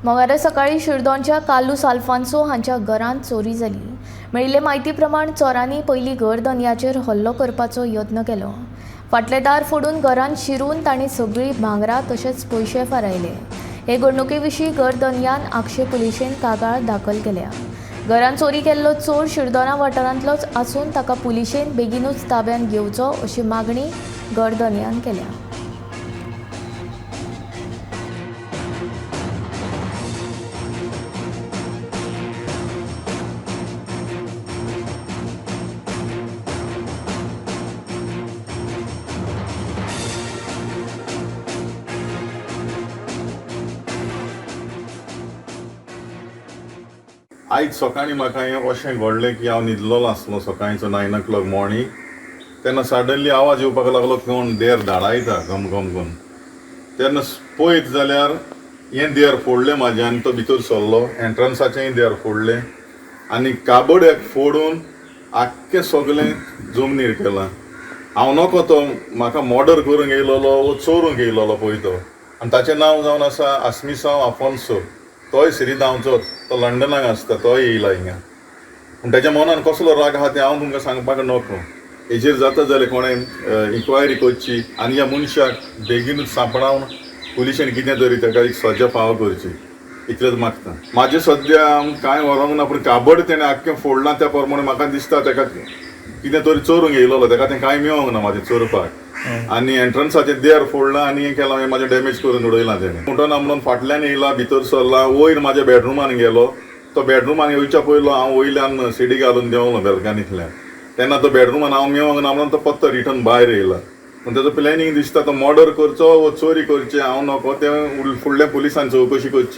मंगळारा सकाळीं शिरदोनच्या कार्लूस आल्फान्सो हांच्या घरांत चोरी जाली. मेळिल्ले म्हायती प्रमाण चोरांनी पयलीं घर धनयाचेर हल्लो करपाचो यत्न केलो. फाटलें दार फोडून घरांत शिरून तांणी सगळीं भांगरां तशेंच पयशे फारायले. हे घडणुके विशीं घर धनयान आगशे पुलिशेंत कागाळ दाखल केल्या. घरांत चोरी केल्लो चोर शिरदोना वाठारांतलोच आसून ताका पुलिशेन बेगीनूच ताब्यांत घेवचो अशी मागणी घर धनयान केल्या. आयज सकाळीं म्हाका हें अशें घडलें की हांव न्हिदलेलो आसलो सकाळचो 9 o'clock morning. तेन्ना सडनली आवाज येवपाक लागलो कोण देर धाडायता घम घम करून. तेन्ना पळयत जाल्यार हें देर फोडलें म्हाजें आनी तो भितर सरलो. एंट्रन्साचेंय देर फोडलें आनी काबड एक फोडून आख्खें सगलें जमनीर केलां. हांव नको तो म्हाका मर्डर करूंक येयलोलो वो चोरूंक येयलोलो पळय तो. आनी ताचें नांव जावन आसा आस्मिसांव आफोन्सो. तोय श्रीधांवचोच, तो लंडनाक आसता, तोय येयला हिंगा. पूण ताच्या मनान कसलो राग आहा तें हांव तुमकां सांगपाक नको. हेजेर जाता जाल्यार कोणें इन्क्वायरी करची आनी ह्या मनशाक बेगीनूच सांपडावन पुलिशेन कितें तरी ताका एक सजा फावो करची, इतलेंच मागता. म्हाजें सद्या कांय व्हरोंक ना, पूण काबड तेणें आख्खें फोडलां त्या प्रमाणे म्हाका दिसता ताका कितें तरी चोरूंक येयलोलो, ताका तें कांय मेळोंक ना म्हाजें चोरपाक. आनी एंट्रन्साचें देर फोडलां आनी हें केलां, हें म्हाजें डॅमेज करून उडयलां तेणें. म्हणटना म्हणून फाटल्यान येयला, भितर सरला, वयर म्हाज्या बेडरुमान गेलो. तो बेडरुमान येवच्या पयलो हांव वयल्यान सिडी घालून देंवलो बेलकानींतल्यान. तेन्ना तो बेडरुमान हांव मेवंक ना म्हणून तो पत्तो रिटर्न भायर येयला. पूण ताजो प्लॅनिंग दिसता तो मर्डर करचो वो चोरी करची हांव नको, तें फुडल्या पुलिसान चवकशी करची.